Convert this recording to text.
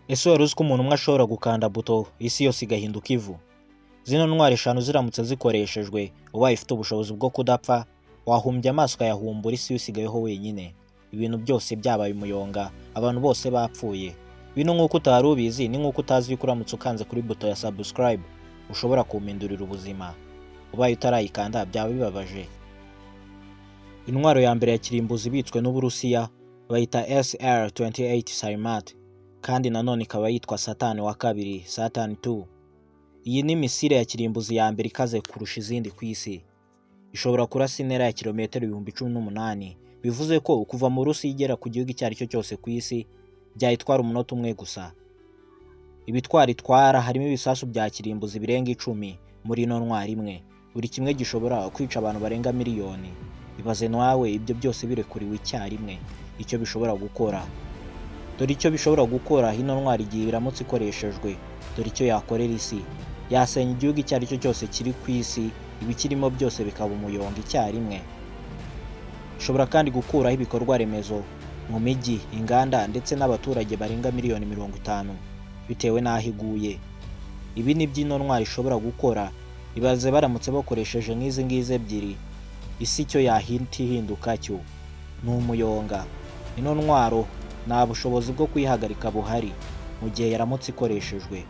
Ese wari uzi ko umuntu umwe ashobora gukanda buto isi yose igahinduka ivu? Zino ntwaro eshanu ziramutse zikoreshejwe, ubaye ufite ubushobozi bwo kudapfa, wahumbya amaso ukayahumbura, isi usigayeho wenyine, ibintu byose byabaye umuyonga, abantu bose bapfuye. Bino nk'uko utari ubizi, ni nk'uko utazi yuko uramutse ukanze kuri buto ya subscribe ushobora kumpindurira ubuzima. Ubaye utarayikanda byaba bibabaje. Intwaro ya mbere ya kirimbuzi ibitswe n'Uburusiya bayita SR-28 Sarmat, kandi nanone ikaba yitwa Satani wa kabiri, Satan 2. Iyi ni misile ya kirimbuzi ya mbere ikaze kurusha izindi ku isi. Ishobora kurasa intera ya kilometero 18,000, bivuze ko kuva mu Burusiya igera ku gihugu icyo ari cyo cyose ku isi byayitwara umunota umwe gusa. Ibitwaro itwara harimo ibisasu bya kirimbuzi birenga 10 muri ino ntwaro imwe, buri kimwe gishobora kwica abantu barenga miliyoni. Ibaze nawe ibyo byose birekuriwe icyarimwe, icyo bishobora gukora. Dore icyo bishobora gukora ino ntwaro igihe iramutse ikoreshejwe. Dore icyo yakorera isi: yasenya igihugu icyo ari cyo cyose kiri ku isi, ibikirimo byose bikaba umuyonga icyarimwe. Ishobora kandi gukuraho ibikorwa remezo mu mijyi, inganda ndetse n'abaturage barenga miliyoni 50 bitewe n'aho iguye. Ibi ni byo ino ntwaro ishobora gukora. Ibaze baramutse bakoresheje nk'izi ngizi ebyiri, isi icyo yahita ihinduka cyo ni umuyonga. Ino ntwaro nta bushobozi bwo kuyihagarika buhari mu gihe yaramutse ikoreshejwe.